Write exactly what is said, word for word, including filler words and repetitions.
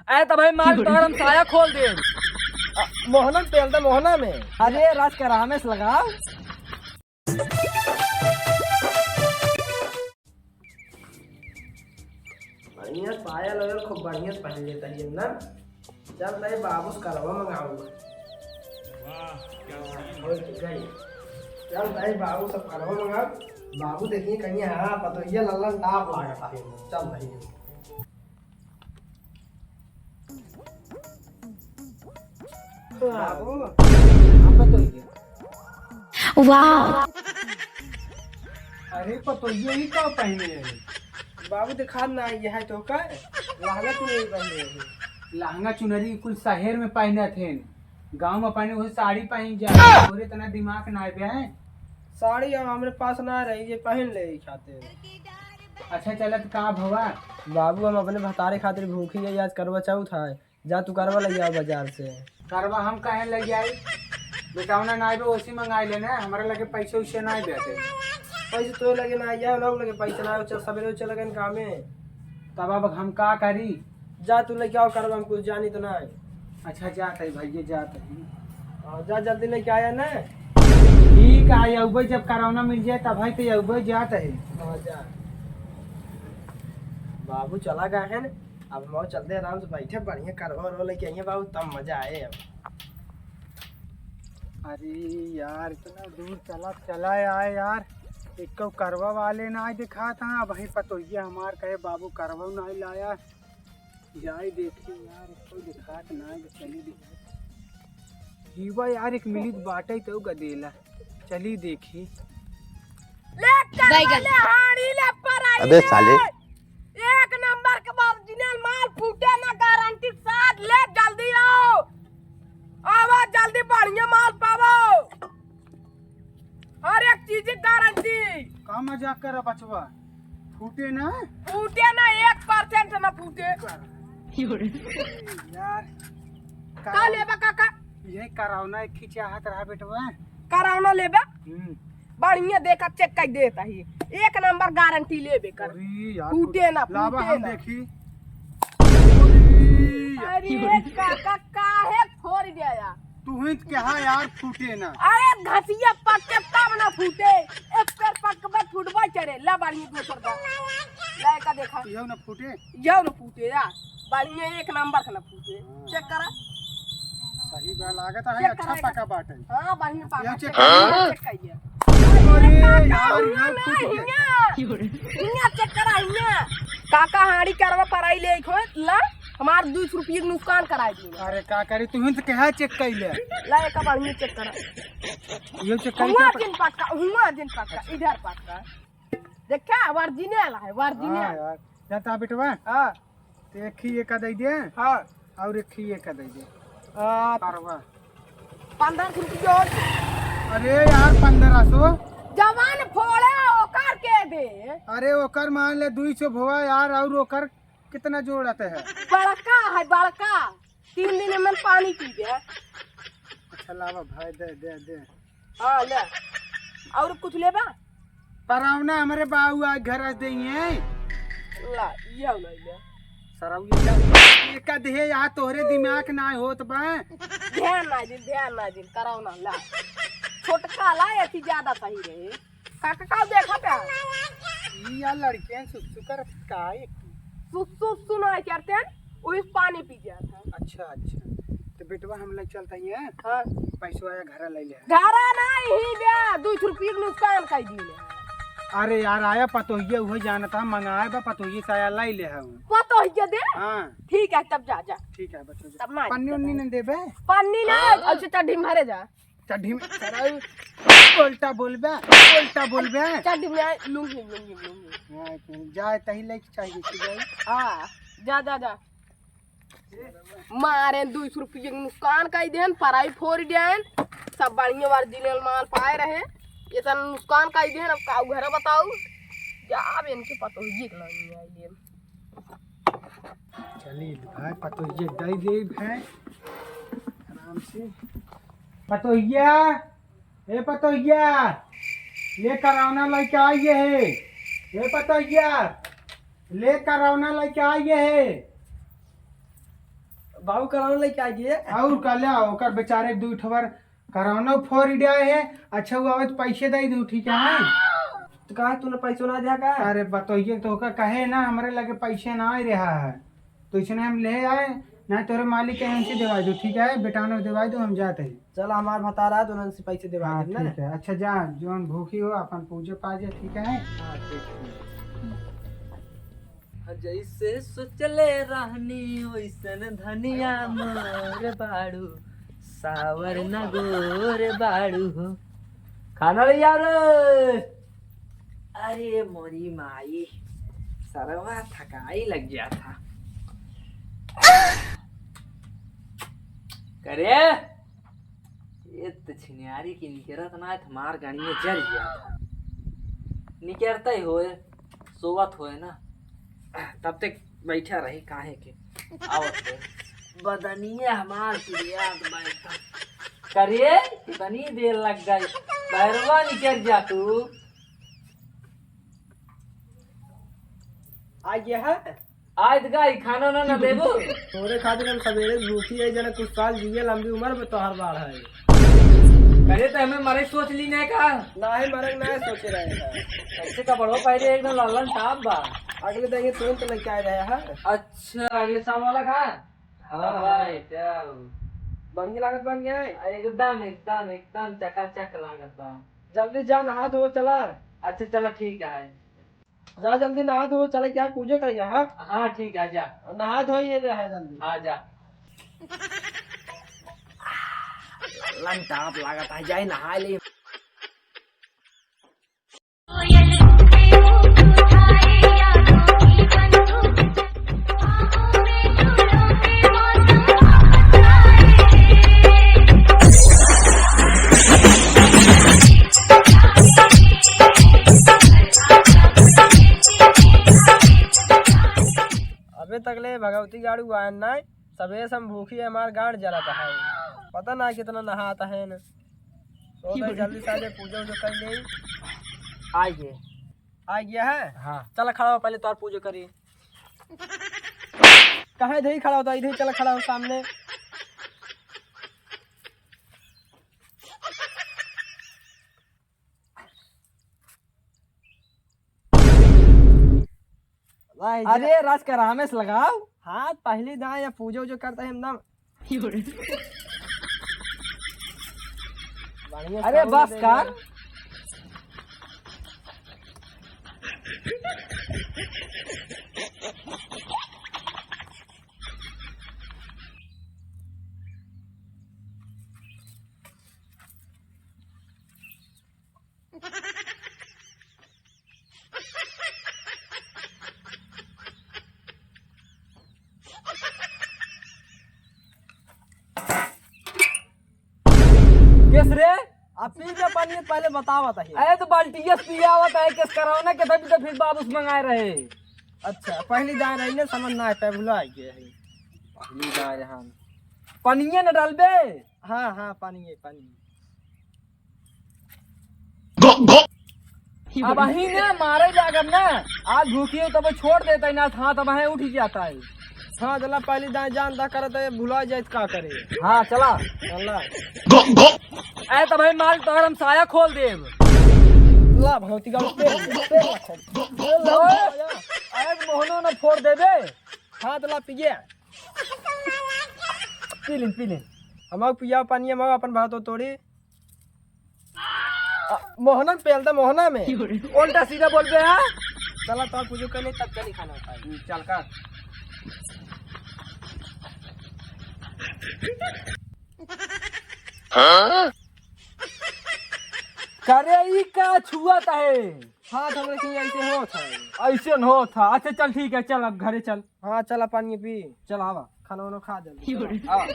अरे तो भाई मार, तोहर हम साया खोल दे। अ, मोहना में तेल दे, मोहना में। अरे राज का रामेश लगाओ। बढ़िया साया लगल, खूब बढ़िया पहन लेता ही ना। चल भाई बाबू से करवा मंगाऊंगा। हाँ, हो तो गई। चल भाई बाबू से करवा मंगाओ। बाबू देखिए कहीं, हाँ, पतोहिया लल्लन टाप लागत है। चल भाई। बाबू, आप पतोहिया। वाह। अरे पतोहिया, ई का पहने है? बाबू, दिखा ना, ये है तो का? लहंगा चुनरी पहने है। लहंगा चुनरी कुल शहर में पहनत हैं, गाँव में पहने वही साड़ी पहन जा। तोरे इतना दिमाग ना बे है। साड़ी अब हमरे पास ना रही, ये पहन ले ई खातिर। अच्छा चलत का भवा? बाबू, हम अपने भतारे खातिर भूखी है, आज करवा चौथ है। जा तू करवा लइ आवा बाजार से। करवा हम काहे लइ आई? बेटौना नाई बे, ओसी मंगाई लेना, हमरा लगे पैसे उसे नाई बेटे। पैसे तोरे लगे नाई है, लोग लगे पैसे नाई, चल सबेरे चल गए कामे। तब अब हम का करी? जा तू लेके आओ करवा, हम कुछ जानी तो नाई। अच्छा जात है भैया, जात है। हाँ, जा जल्दी लेके आया ना। ठीक है, अउबे जब करौना मिल जाए तब है तो अउबे जात है। हाँ, जा। बाबू चला गए हैं, अब हम चलते आराम से बैठे, बढ़िया करवा उरवा लेके आइए बाबू, तब मजा आए अब। अरे यार, इतना दूर चला, चला आए यार, एक करवा वाले ना दिखात हैं। अब वहीं पतोहिया हमार कहे, "बाबू, करवा ना लाया।" जाए देखी यार, कोई दिखात ना, चली देखी। जीवा यार, एक मिलित बाटे तो गदेला, चली देखी। ले करवा बैगन। ले हाड़ी ले पराई अबे ले। साले। एक नंबर के original माल, फूटे ना, गारंटी के साथ। ले जल्दी आओ, आवा जल्दी, बढ़िया माल पावो, हर एक चीज की गारंटी। का मजाक करा बचवा, फूटे ना? फूटे ना, एक परसेंट ना फूटे। यार, का लेबा काका? यही करौना एक ही चाहत रहा बेटवा। करौना लेबा? हम्म। बढ़िया देखा, चेक कर देता ही, एक नंबर गारंटी लेबे कर। अरे यार, फूटे ना, लावा फूटे हम ना। देखी। अरे यार। अरे काका, काहे फोड़ गया? तू ही तो कहा यार, फूटे ना। अरे घसिया पक के तब ना फूटे, एक पेड़ पक के फूटबा करे। ला बढ़िया दूसर बा, ला एका देखा। यहू ना फूटे? यहू ना फूटे यार, बढ़िया एक नंबर का ना फूटे। हाँ। चेक करा। सही बा, लागत है चेक अच्छा करा। पका बाटे। हाँ, बढ़िया पका। यह चेक चेक करा। करा, चेक करिए। अरे अरे काका, यार, हुआं यह ना, फूट गया। हियां। हियां चेक करा, हियां। काका हाड़ी करवा पराई ले खो ला, हमार दो सौ रुपये के नुकसान कराई दी। अरे का करी, तू ही तो कहा चेक कर ले। ला एका बढ़िया चेक करा। ये चेक करी हुआं क्या? जिन पक्का, हुआं जिन पक्का, इधर पक्का। देखा, original है, original। हाँ यार, जाता बेटवा। हाँ। तो एक ही एका दे दे। हाँ। और एक ही एका दे दे। आ, परवा। पन्द्रह सौ रुपये और। अरे यार, पन्द्रह सौ? जवान फोड़े, ओकर के दे। अरे, ओकर मान ले दुई सौ भवा यार, और ओकर कितना जोड़त है? बड़का है, बड़का। तीन दिन में पानी पी गया। अच्छा, लावा भाई, दे, दे, दे। हाँ, ले। और कुछ लेबा? परौना हमरे बाऊ आज घर से देइए। ला, ये ले ले। सरऊ ये का, ये का देहे यार, तोहरे दिमाग ना होत बा। ध्यान ना दिन, ध्यान ना दिन, करौना ला। छोटका ला, एथी ज्यादा सही रहे। काका का देखा था? ई यार लड़कियां सुसु करत का एक? सुसु, सुसु ना करते हैं, वही पानी पी जाता है। अच्छा, अच्छा। तो बेटवा हम ले चलता ही है। हाँ। पैसवा आया घरा ले ले। घरा नहीं गया, दो सौ रुपये के नुकसान कर दिए। अरे यार, आया पतोहिया, उहे जानता, मंगाए बा पतोहिया, साया लाई ले है। पतोहिया दे? हाँ। ठीक है, तब जा, जा। ठीक है, बच्चों, जा। तब ना पन्नी उन्नी नहीं देबे? पन्नी ना, हाँ। अच्छा, चड्ढी में भरे जा। चड्ढी में, उल्टा बोलबे, उल्टा बोलबे। चड्ढी में, लुंगी, लुंगी, लुंगी। हाँ, जाए तही लेके चाहिए, ठीक है? हाँ, जा, जा, जा। मारे दुई सौ रुपये के नुकसान कई देन, पराई फोड़ देन, सब बढ़िया original माल पाए रहे, ये सब नुकसान कई देन। अब काऊ घर बताऊ, जा अब इनके पतोहिए के नहीं आई देन। चली भाई, पतोहिए दई दे भाई, आराम से। पतोहिया, ए पतोहिया, ले करौना लेके आइए है। ए पतोहिया, ले करौना लेके आइए है। बाबू करौना लेके आ गए। और का ले आओ, ओकर बेचारे के दुइ ठो बार करौना फोड़ दिया है। अच्छा, वो आवत पैसे दे दू, ठीक है? तो कहा तूने पैसो ना दिया का? अरे बतइए तो का कहे ना, हमरे लगे पैसे ना आ रहा है, तो इसने हम ले आए, ना तोरे मालिक के हमसे देवा दो, ठीक है? बेटा ने देवा दो, हम जाते हैं। चल, हमार भतारा है, तो उन्हन से पैसे देवा हाँ, देब ना। ठीक है। अच्छा जा, जौन भूखी हो अपन पूजे पाजे, ठीक है? हाँ, ठीक है। जैसे सोचले रहनी वैसन धनिया मोर बाड़ू, सावर न गोर बाड़ू हो। खाना ले आओ रे। अरे मोरी माई, सरवा थकाई लग गया था। करे, ये तो छिनियारी की निकरत ना है, तो मार गाड़ी में जल गया था। निकरता ही होए, सोवत होए ना, तब तक बैठा रही काहे के। आवत होए। बदनिया हमार चिड़ियात बैठा। करे, कितनी देर लग गई, बैरवा निकर जा तू। आ गया है? आज का ही खाना ना, ना देबो? तोरे खातिर हम सवेरे से भूखी है, जना कुछ साल जिए, लंबी उम्र में तोहर बाढ़ है। करे तो हमें मरे सोच ली नहीं का? नाही, मरे ना सोचे रहे हैं। कैसे का बढ़ो, पहले एकदम लल्लन टाप बा। अगले दिन ये तुरंत लेके आ रहे हैं। अच्छा, अगले शाम वाला का? हाँ, हाँ। भाई, चल। बढ़िया लागत बन गया है? एकदम, एकदम, एकदम चकाचक लागत बा। जल्दी जा, नहा धो, चला। अच्छा, चला, ठीक है। जा जल्दी नहा धो, चले क्या पूजा करेंगे, हाँ? हाँ, ठीक है, जा। नहा धो ये रहे जल्दी। हाँ, जा। लंटाप लागत है, जाए नहा ले। अबे तकले भगवती गाड़ू आयन नाय, सबेरे से हम भूखी है, हमार गांड जलत है, पता ना कितना नहात है न। सो गए, जल्दी से आजे, पूजा उजा कर ले। आ गए। आ गया है? हाँ। चला खड़ा हो, पहले तोर पूजा करी। कहाँ इधर ही खड़ा होता, इधर ही चला खड़ा हो सामने। भाई, अरे, राज का रामेश लगाओ। हाँ, पहली दाएं या पूजा उजा करता है एकदम। बढ़िया अरे, सामने बस दे कर। दे। केस रे? आप पी के पानी पहले बतावत है। अरे तो बाल्टिया से पियावत है, केस करावना के तभी तो फिर बाबूस मंगाए रहे। अच्छा, पहली दाएं रही ना, समझ ना आता, भुला गया है। पहली दाएं हम। पनिया न डालबे? हाँ, हाँ, पानी है, पानी। अब अही ना मारे लागब ना, आज भूखी हो तब छोड़ देता है ना, हाथ अब उठ जाता है। हाँ, चला पहली दाएं जान दा करत है, भुला जाए तो का करे। हाँ, चला। चला। ए तब भाई माल तोहर हम साया खोल देब। ला भगवती का पेड़, पेड़ रखो। अरे मोहनो ना फोड़ देबे। हाँ, चला पिए। पी लें, पी लें। हम पिया पानी, हम अपन भात तोड़ी। आ, मोहना में पेल दे, मोहना में। उल्टा सीधा बोल बे, हाँ? चला, तो पूजो कर ले, तब चली खाना खाए। हम्म, चल का। हाँ? करे ई का छुआत है? हाथ हमरे के ऐसे होत है। ऐसे न होत है। अच्छा चल ठीक है, चल अब घरे चल। हाँ, चला पानी पी। चल आवा। खाना वाना खा जल्दी, चला। आवा।